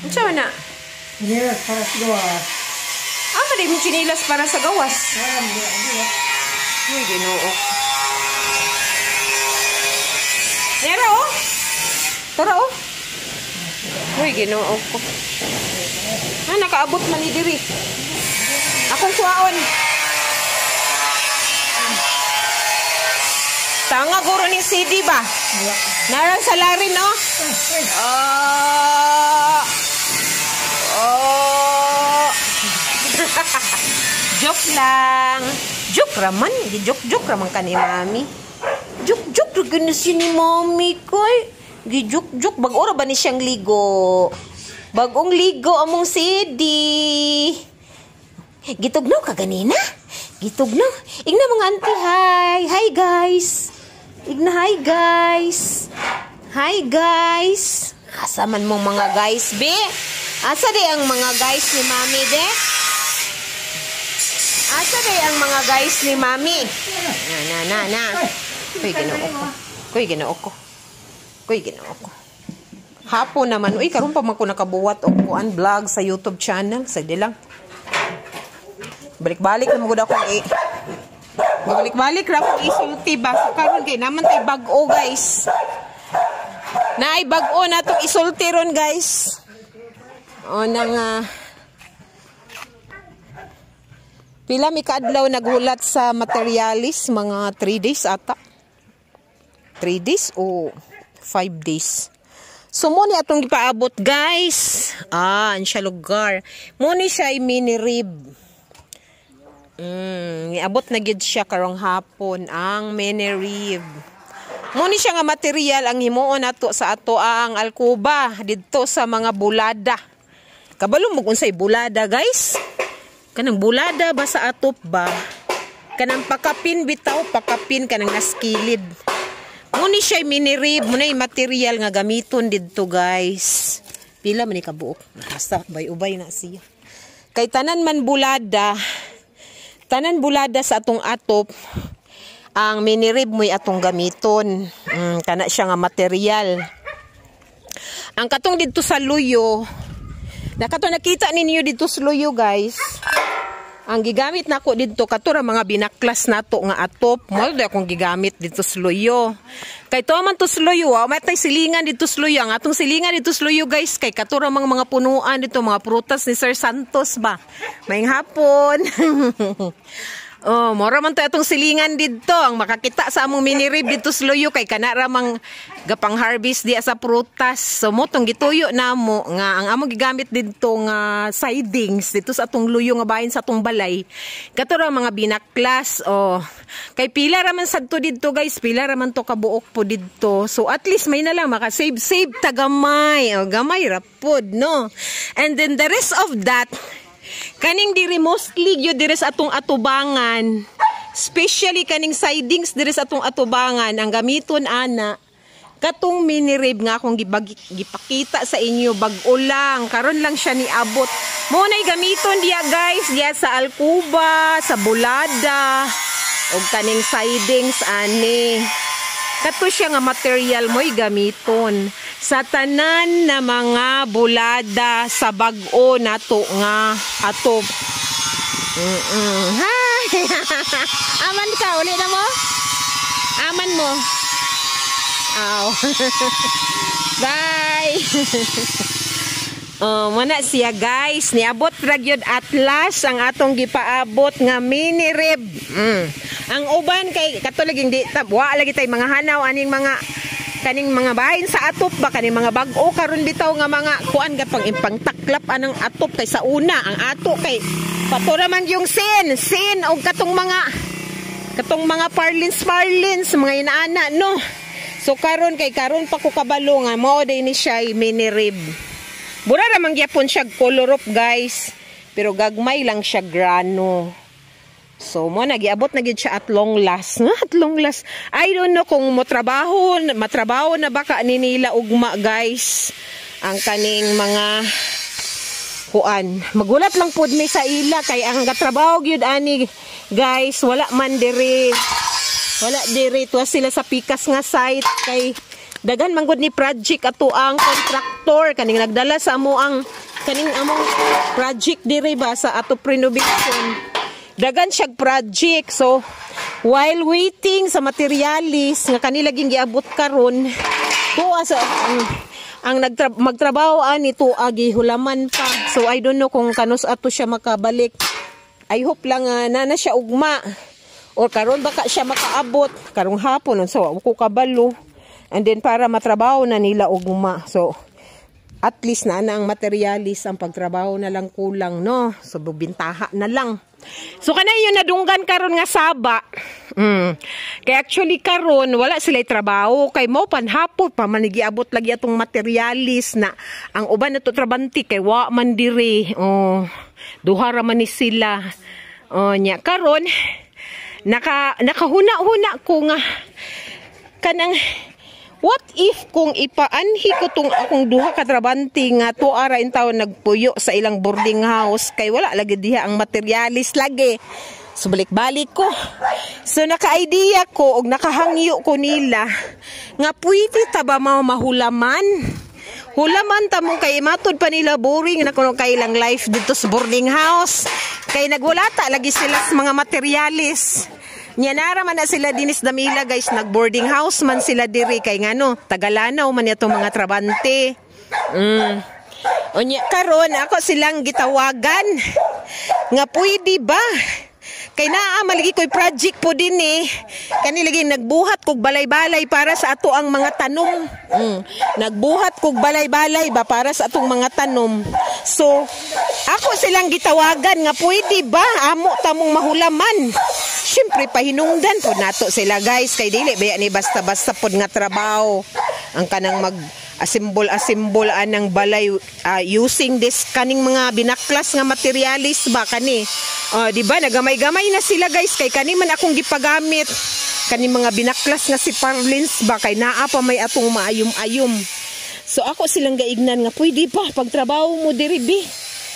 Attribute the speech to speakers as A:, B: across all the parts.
A: Unsa man na?
B: Yes, para sa gawas.
A: Ah, man mo chinilas para sa gawas.
B: Ah, di, di.
A: Uy, Ginoo. Nera oh. Tara oh. Uy, Ginoo ko. Ah, nakaabot man ni diri. Akong kuwaon. Tanga guro ning CD ba? Naran sa larin, no? Oh. Oh. Joke lang. Joke raman. Gi-joke-joke raman ka ni Mami. Joke-joke ra gyud siya ni Mami koy. Gi-joke-joke. Bag-o ra ba ni siyang ligo? Bagong ligo among CD. Gitugnaw ka ganina? Gitugnaw. Igna mga auntie, hi. Hi guys. Igna, hi guys. Hi guys. Asa man mong mga guys, be? Asa di ang mga guys ni Mami, de? Asa di ang mga guys ni Mami? Na, na, na, na. Kuy, Ginoo ko. Kuy, Ginoo ko. Kuy, Ginoo ko. Hapon naman. Uy, karon pa man ko nakabuwat og kuan vlog sa YouTube channel. Sige lang. Balik-balik na magud akong i Balik-balik ra akong isulti ba. So karon kay naman tay bag-o, guys. Naay bag-o na tong isulti ron, guys. O nang pila mi kaadlaw naghulat sa materialis, mga 3 days ata. 3 days o 5 days. So mo ni atong gipaabot, guys. Ah, ang siya lugar. Mo ni siya ay mini rib. Niabot na gid siya karong hapon ang mini rib. Mo ni siya nga material ang himuon nato sa ato ang alkuba didto sa mga bulada. Kabalo mo unsay bulada, guys? Kanang bulada ba sa atop ba? Kanang pakapin bitaw, pakapin kanang naskilid. Mo ni siya mini rib, mo na material nga gamiton didto, guys. Pila man ni kabuok? Basta ubay-ubay na siya. Kay tanan man bulada, tanan bulada sa atong atop, ang mini rib mo'y atong gamiton. Kana siya nga material. Ang katong didto sa luyo, nakato nakita ninyo didto sa luyo, guys. Ang gigamit nako didto kato ra mga binaklas nato nga atop. Mo di akong gigamit didto sa luyo. Kay tuwa man to sa luyo, wa may tay silingan didto sa luyo. Ang atong silingan didto sa luyo, guys, kay kato ra mga punuan didto, mga prutas ni Sir Santos ba. Maayong hapon. Oh, mora man to atong silingan didto. Ang makakita sa among mini rib didto sa luyo kay kana ra mang gapang harvest diya sa prutas. So mo tong gituyo namo nga ang among gigamit didto nga sidings didto sa atong luyo nga bahin sa atong balay. Kato ra mga binaklas. Oh, kay pila ra man sadto didto, guys, pila ra man to kabuok po didto. So at least may na lang maka save save ta gamay. Oh, gamay ra pod, no. And then the rest of that, kaning diri mostly gyud diri sa atong atubangan, especially kaning sidings diri sa atong atubangan, ang gamiton ana katong mini rib nga akong gipakita sa inyo bag-o lang, karon lang siya niabot. Mo nay gamiton diya, guys, diya sa alkuba, sa bulada og kaning sidings ani. Kato siya nga material mo'y gamiton sa tanan na mga bulada sa bag-o nato nga atop. Hi! Aman ka, uli na mo? Aman mo? Aw. Bye! Oh, muna siya, guys. Niabot ra gyud at last ang atong gipaabot nga mini rib. Ang uban kay kato laging di ta, wa lagi tay mga hanaw aning mga kaning mga bahin sa atop ba, kaning mga bag-o karon bitaw nga mga kuan ga pang impangtaklap anang atop kay sa una ang ato kay patura man yung sin sin og katong mga parlins parlins mga inaana, no. So karon kay karon pa ko kabalo nga mao day ni siya mini rib. Bura ra man gyapon siya color of, guys, pero gagmay lang siya grano. So mo nagiabot na gyud siya at long last. At long last. I don't know kung mo trabaho, matrabaho na baka ni nila ugma, guys. Ang kaning mga kuan. Magulat lang pud mi sa ila kay ang gatrabaho gyud ani, guys, wala man diri. Wala diri, tuwa sila sa pikas nga site kay Daghan man gud ni project ato ang contractor kaning nagdala sa amo ang kaning among project diri ba sa ato renovation. Dagan siyag project. So while waiting sa materialis nga kanila ging giabot karon, tuwa sa ang magtrabaho ani tuwa gihulaman pa. So I don't know kung kanus ato siya makabalik. I hope lang na na siya ugma. Or karon baka siya makaabot karong hapon, unsa, wa ko kabalo. And then para matrabaho na nila ugma. So at least na na ang materialis, ang pagtrabaho na lang kulang, no? So bubintaha na lang. So kanay yun nadunggan karon nga saba. Kay actually karon wala sila trabaho kay mo panhapon pa man giabot lagi atong materialis na ang uban na to trabante kay wa man diri. Oh, duha ra man ni sila. Oh, nya karon nakahuna-huna ko nga kanang what if kung ipaanhi ko tong akong duha ka trabante nga tuara in taon nagpuyo sa ilang boarding house kay wala lagi diha ang materialis lagi. So balik-balik ko. So naka-idea ko og nakahangyo ko nila nga pwede ta ba mao mahulaman? Hulaman ta mo kay matud pa nila boring na kuno kay ilang life dito sa boarding house. Kay nagwalata lagi sila sa mga materialis. Nya nara man na sila dinis Damila, guys, nag boarding house man sila diri kay ngano, Tagalanaw man itong mga trabante. Unya karon ako silang gitawagan nga pwede ba? Kay naa maligi ko'y project po din eh. Kani lagi nagbuhat kog balay-balay para sa ato ang mga tanom. Nagbuhat kog balay-balay ba para sa atong mga tanom. So, ako silang gitawagan nga pwede ba amo tamong mahulaman. Siyempre pahinungdan po nato sila, guys, kay dili ba ni basta-basta pod nga trabaho ang kanang mag assemble anang balay using this kaning mga binaklas nga materialis ba kani. Di ba nagamay-gamay na sila, guys, kay kani man akong gipagamit kani mga binaklas nga si Parlins ba kay naa pa may atong maayom-ayom. So ako silang gaignan nga pwede pa pagtrabaho mo diri bi,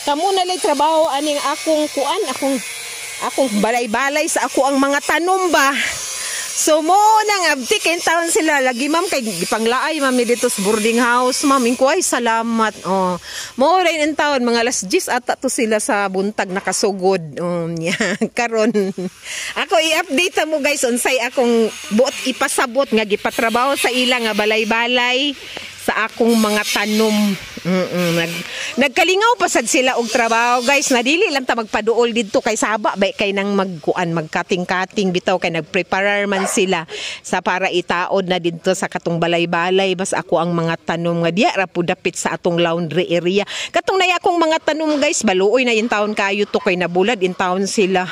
A: kamo na lay trabaho aning akong kuan, akong balay-balay sa ako ang mga tanom ba. So mo nang abtik in taon sila lagi, "Ma'am, kay gipanglaay ma'am ni dito sa boarding house, ma'am." Inko, "Ay, salamat." Oh. Mo rin in taon mga alas 10 ata to sila sa buntag nakasugod. Oh, yeah. Karon ako i-update mo, guys, unsay akong buot ipasabot nga gipatrabaho sa ila nga balay-balay sa akong mga tanom. Nagkalingaw pa sad sila og trabaho, guys. Na dili lang ta magpaduol didto kay saba bay kay nang magkuan, magkating-kating bitaw kay nagpreparar man sila sa para itaod na didto sa katong balay-balay bas ako ang mga tanom nga diya ra pud dapit sa atong laundry area. Katong nay akong mga tanom, guys, baluoy na in taon kayo to kay nabulad in taon sila.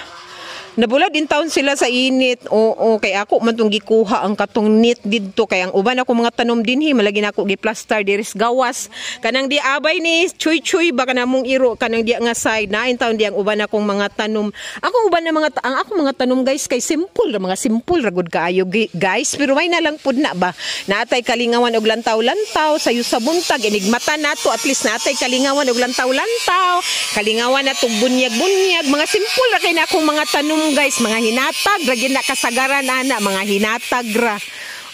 A: Nabulad in taon sila sa init. Oo, kay ako man tong gikuha ang katong net didto kay ang uban ako mga tanom dinhi malagi na ako giplaster diris gawas. Kanang di abay ni Chuy Chuy ba kanamong iro kanang di nga side na in taon di ang uban akong mga tanom. Ako uban na mga ang akong mga tanom, guys, kay simple ra, mga simple ra gud kaayo, guys, pero may na lang pud na ba. Naatay kalingawan og lantaw-lantaw sayo sa buntag inigmata nato, at least naatay kalingawan og lantaw-lantaw, kalingawan na tug bunyag-bunyag, mga simple ra kay na akong mga tanom, guys, mga hinatag ra gyud na kasagaran ana, mga hinatag ra.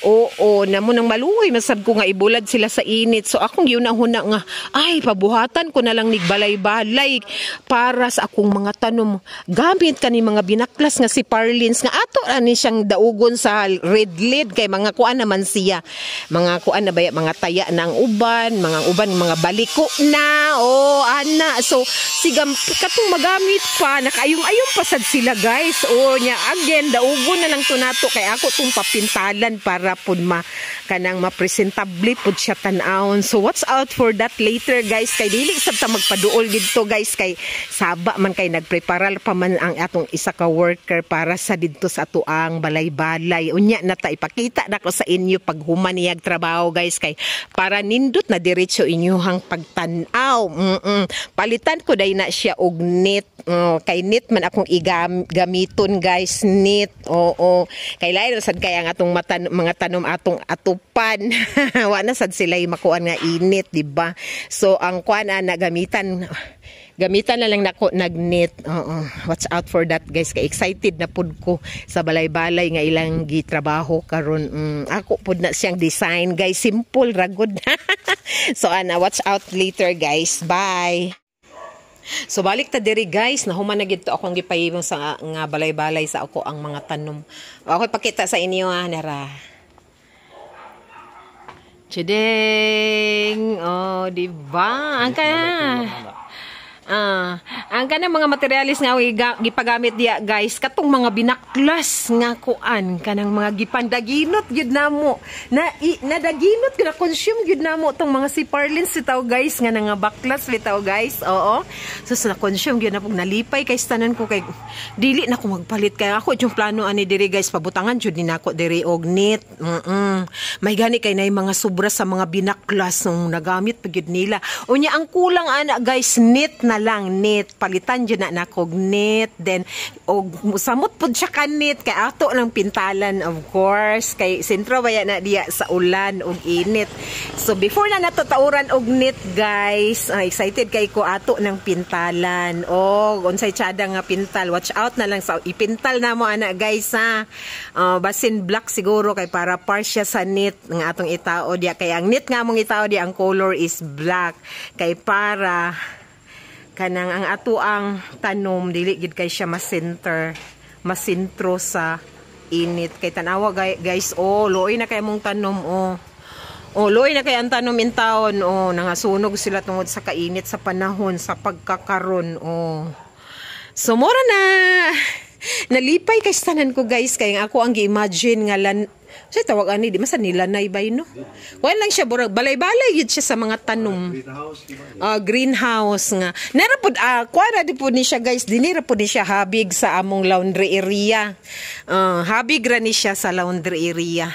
A: Oo, namo nang maluoy masab ko nga ibulad sila sa init. So akong giunahuna nga, ay, pabuhatan ko na lang nigbalay-balay para sa akong mga tanom. Gamit kani mga binaklas nga si Parlins nga ato ani siyang daugon sa red lead kay mga kuan naman siya. Mga kuan na baya, mga taya ng uban, mga uban mga baliko na. Oh, ana. So sigam katong magamit pa, nakaayom-ayom pa sad sila, guys. O nya again daugon na lang to nato kay ako tong papintalan para pud ma kanang mapresentable pud siya tan-awon. So watch out for that later, guys, kay dili sab ta magpaduol didto, guys, kay saba man kay nagpreparar pa man ang atong isa ka worker para sa didto sa atoang balay-balay. Unya na ta ipakita nako sa inyo pag human niyag trabaho, guys, kay para nindot na diretso inyuhang pagtan-aw. Palitan ko day na siya og net. Oh, kay net man akong igam gamiton, guys, net. Oo. Kay lain sad kay ang atong matan, mga tanom atong atupan. Wa na sad sila makuan nga init, di ba? So ang kuan na gamitan Gamitan na lang nako nag net. Oo. Watch out for that, guys, kay excited na pud ko sa balay-balay nga ilang gitrabaho karon. Ako pud na siyang design, guys. Simple ra gud. So ana, watch out later, guys. Bye. So balik ta diri, guys, nahuman na gid to akong gipahimong sa nga balay-balay sa ako ang mga tanom. Ako ipakita sa inyo ah, nara. Chideng! Oh, di ba? Ang ka. Ah, ang kanang mga materialis nga gipagamit diya, guys, katong mga binaklas nga kuan, kanang mga gipandaginot gyud namo. Na i, nadaginot gyud, na consume gyud namo tong mga si Parlins bitaw, guys, nga nga baklas bitaw, guys. Oo. So sa na-consume gyud na pug nalipay kay tanan ko kay dili na ko magpalit kay ako yung plano ani diri, guys, pabutangan jud ni nako diri og net. May gani kay nay mga sobra sa mga binaklas nung nagamit pa gyud nila. Unya ang kulang ana, guys, net na lang, net. Palitan jud na nako og net, then og samot pud siya ka net kay ato lang pintalan, of course, kay sentro baya na diya sa ulan ug init. So before na nato tauran og net, guys, excited kay ko ato ng pintalan. Og unsay tsada nga pintal, watch out na lang sa ipintal na mo ana, guys, ha. Basin black siguro kay para par siya sa net nga atong itao diya, kay ang net nga among itao diya, ang color is black kay para kanang ang ato ang tanom dili gid kay siya ma-center, masentro sa init. Kay tanawa, guys, oh, luoy na kay mong tanom, oh. Oh, luoy na kay ang tanom in taon, oh, nangasunog sila tungod sa kainit sa panahon sa pagkakaron, oh. So mora na nalipay kay tanan ko, guys, kay ang ako ang gi-imagine nga lan sa tawag ani, di man sa nilanay bay, no? Kuan lang siya, burag balay-balay yun siya sa mga tanom.
C: Greenhouse, di ba?
A: Greenhouse nga. Nara pud kuan di pud ni siya, guys, dinira pud ni siya habig sa among laundry area. Habig ra ni siya sa laundry area.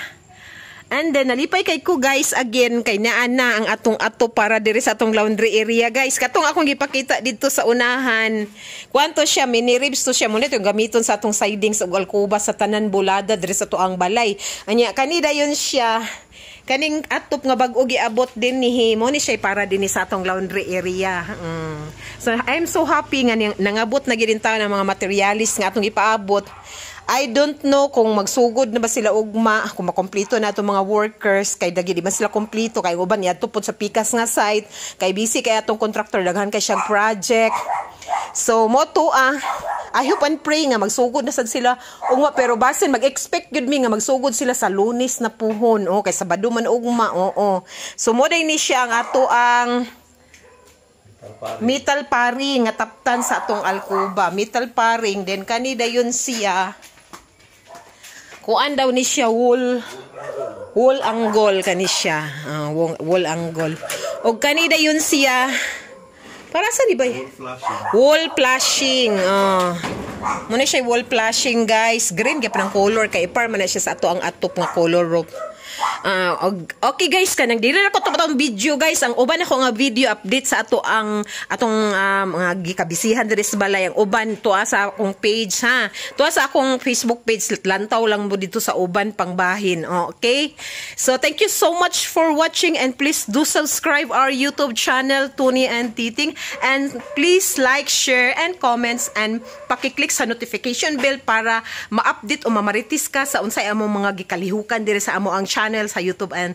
A: And then nalipay kay ko, guys, again kay naa na ang atong ato para diri sa atong laundry area, guys. Katong akong gipakita dito sa unahan. Kwanto siya, mini ribs to siya mo nito yung gamiton sa atong sidings ug alkuba sa tanan bulada diri sa tuang balay. Anya kani dayon siya, kaning atop nga bag-o giabot din ni mo ni siya para din ni sa atong laundry area. So I'm so happy nga nangabot na gid taon ang mga materialis nga atong ipaabot. I don't know kung magsugod na ba sila ugma, kung makomplito na itong mga workers, kay dagi di man sila kompleto, kay uban niadto pod sa pikas nga site, kay busy kay atong contractor, daghan kay siyang project. So mo to ah, I hope and pray nga magsugod na sad sila ugma, pero basin mag-expect gyud mi nga magsugod sila sa Lunes na puhon, oh, kay Sabado man ugma, oo. So mo day ni siya ang ato ang metal paring nga taptan sa atong alkuba. Metal paring then kani dayon siya, kuan daw ni siya, wall angle kani siya. Wall angle. Og kani dayon siya para sa di ba?
C: Flashing.
A: Wall flashing. Muna siya wall flashing, guys. Green gyud ang color kay ipar man na siya sa ato ang atop nga color rope. Okay guys, kanang dili na ko to atong video, guys. Ang uban ako nga video update sa ato ang atong mga gikabisihan diri sa balay. Ang uban tuwa sa akong page ha. Tuwa sa akong Facebook page, lantaw lang mo dito sa uban pangbahin. Okay? So thank you so much for watching and please do subscribe our YouTube channel, Tony and Titing, and please like, share and comments and paki-click sa notification bell para ma-update o mamaritis ka sa unsay among mga gikalihukan diri sa amo ang channel sa YouTube and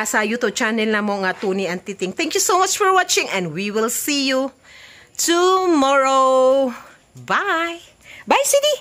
A: sa YouTube channel namo nga Tony and Titing. Thank you so much for watching and we will see you tomorrow. Bye. Bye, Cindy.